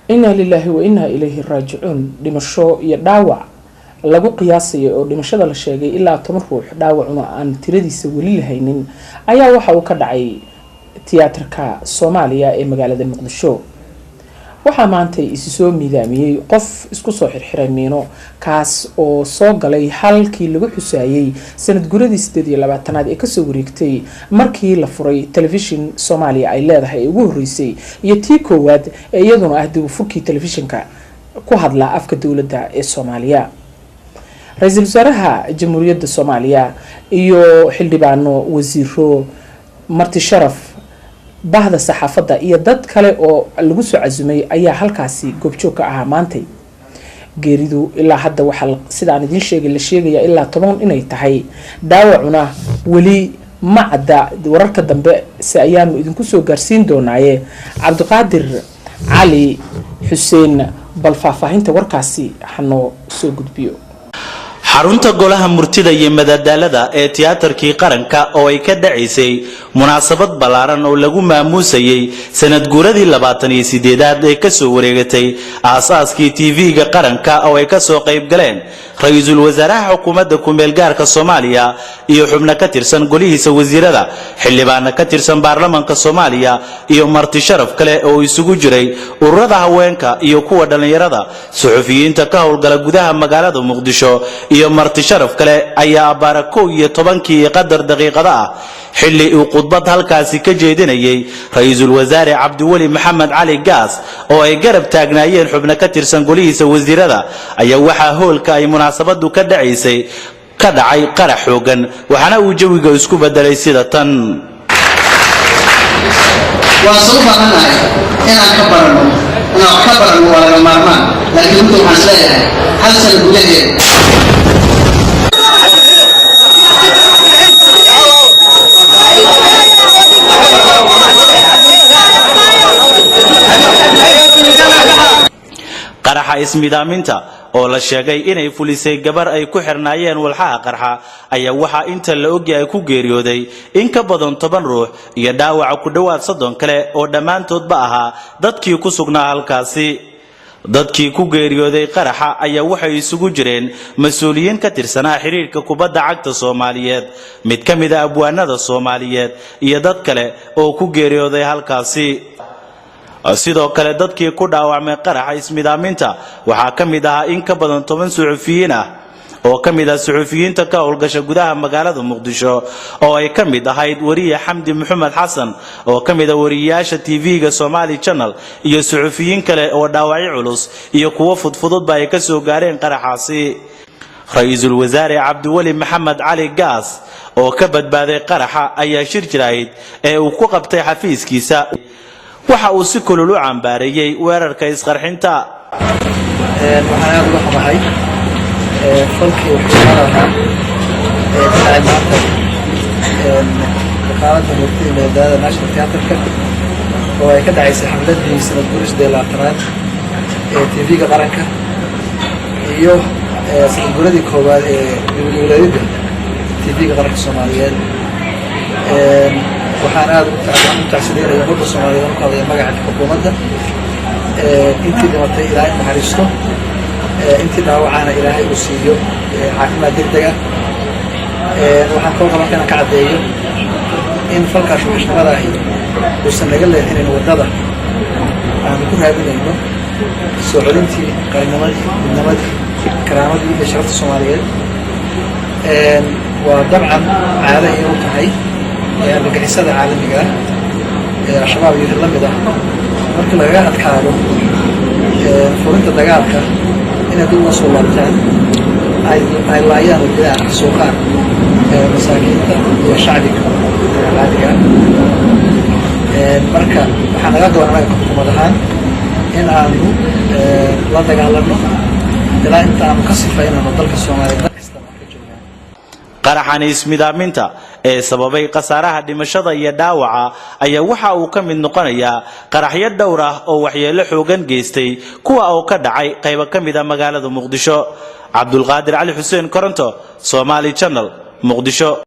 Inaa lilaahi wa inaa ilayhi raajicuun. Dhimasho iyo dhaawac lagu qiyaasayo oo dhimashada la sheegay ilaa 10 ruux, dhaawacuna aan tiradiisa weli lahaynin, ayaa waxa uu ka dhacay tiyaatarka Soomaaliya ee magaalada Muqdisho. Waxaa maanta isi soo miidaamiyey qof isku soo xirxiray miino, kaas oo soo galay halkii lagu xusaayey sanad guradii 28aad ee kasoo wareegtay markii la furay telefishin Soomaaliya ay leedahay ee ugu horeysay, iyo tii koowaad ee iyaduna ah dib u furkii telefishinka ku hadla afka dowladda ee Soomaaliya. Ra-iisul wasaaraha Jamhuuriyadda Soomaaliya iyo xildhibaano, wasiiro, marti sharaf, bahda saxaafadda iyo dad kale oo lagu soo casumay ayaa halkaasi goobjoog ka ahaa maantay. Geeridu ilaa hadda waxaa sidaan idiin sheegay la sheegaya ilaa 10 inay tahay, dhaawacuna weli ma cadda. Wararka dambe si ayaanu idinku soo gaarsiin doonaaye. Cabdiqaadir Cali Xuseen bal faahfaahinta warkaasi hanoo soo gudbiyo. Xarunta Golaha Murtida iyo Madadaalada ee Tiyaatarkii Qaranka oo ay ka dhacaysay munaasabad ballaaran oo lagu maamuusayey sanad guuradii 28aad ee kasoo wareegatay aasaaskii TV-ga Qaranka, oo ay kasoo qayb galeen ra-iisul wasaaraha xukuumadda ku-meel gaarka Soomaaliya iyo xubno ka tirsan golihiisa wasiirada, xildhibaano ka tirsan baarlamanka Soomaaliya iyo marti sharaf kale oo isugu jiray ururada haweenka iyo kuwa dhallinyarada, suxufiyiinta ka howlgala gudaha magaalada Muqdisho iyo marti sharaf kale, ayaa abbaara 11-kii qadar daqiiqada ah, xilli uu khudbad halkaasi ka jeedinayay ra-iisul wasaare Cabdiweli Maxamed Cali Gaas oo ay garab taagnaayeen xubno ka tirsan golihiisa wasiirada, ayaa waxaa hoolka ay munaasabadu ka dhacaysay ka dhacay qarax xoogan, waxaana uu jawiga isku bedelay sida tan. Waan soo baahannahay inaan ka baranno, inaan wax ka baranno waa laga maarmaan, laakiin runta waxaan isleeyahay hal sano gudaheed. Qaraxa ismidaaminta oo la sheegay inay fulisay gabar ay ku xirnaayeen walxaha qarxa ayaa waxaa inta la ogyahay ku geeriyooday in ka badan 10 ruux iyo dhaawaca ku dhowaad 30 kale oo dhammaantoodba ahaa dadkii ku sugnaa halkaasi. Dadkii ku geeriyooday qaraxa ayaa waxay isugu jireen mas-uuliyiin ka tirsanaa xiriirka kubadda cagta Soomaaliyeed, mid ka mid a abwaanada Soomaaliyeed iyo dad kale oo ku geeriyooday halkaasi. Sidoo kale dadkii ku dhaawacmay qaraxa ismidaaminta waxaa ka mid ahaa in ka badan 10 suxufiyiin ah oo ka mid ah suxufiyiinta ka howlgasha gudaha magaalada Muqdisho, oo ay ka mid ahayd wariye Xamdi Maxamed Xasan oo ka mid ah wariyeyaasha TV-ga Somali Channel, iyo suxufiyiin kale oo dhaawacyo culus iyo kuwo fudfududba ay ka soo gaareen qaraxaasi. Ra-iisul wasaare Cabdiweli Maxamed Cali Gaas oo ka badbaaday qaraxa ayaa shir jiraahid ee uu ku qabtay xafiiskiisa waxa uu si kulul u cambaareeyey weerarka isqarxinta. Waxaan aada uga xumahay falkii waxyeelada ahaa ee ka dhacay maanta Wakaaladda Murtida Madadaalada National Theatreka, oo ay ka dhacaysay xafladii sanad guuri 28aad ee TV-ga Qaranka iyo sanad guuradii koowaad ee dowladida TV-ga Qaranka Soomaaliyeed. Waxaan aada u tacsideynaya ummadda Soomaaliyeed, ku hadlaya magaca xukuumadda. Intii dhimatay Ilaahay naxariisto, intii dhaawacana Ilaahay uu siiyo caafimaad deg deg ah. Waxaan kaloo rabaa inaan ka caddeeyo in falkaas wuxuushnimada ahi uusan naga leexinayn waddada aanu ku raadinayno soo celintii qarannimadii, midnimadii, karaamadii iyo sharafta Soomaaliyeed. Waa dabcan caado ay u tahay argagixisada caalamiga ah ee Al-Shabaab iyo wixii la mid ah, markii lagaga adkaado furinta dagaalka, inay dib uga soo laabtaan, ay laayaan oo dilaan, xasuuqaan masaakiinta iyo shacbiga caadiga ah. Marka waxaa naga go'an anaga xukuumad ahaan in aanu la dagaalano ilaa inta aanu ka sifaynano dalka Soomaaliya dal kastaba ka joogaan. Qaraxani ismidaaminta ee sababay khasaaraha dhimashada iyo dhaawaca ayaa waxa uu ka mid noqonayaa qaraxyo dhowr ah oo waxyeello xoogan geystay, kuwa oo ka dhacay qaybo ka mid a magaalada Muqdisho. Cabdulqaadir Cali Xuseen Koronto, Somali Channel, Muqdisho.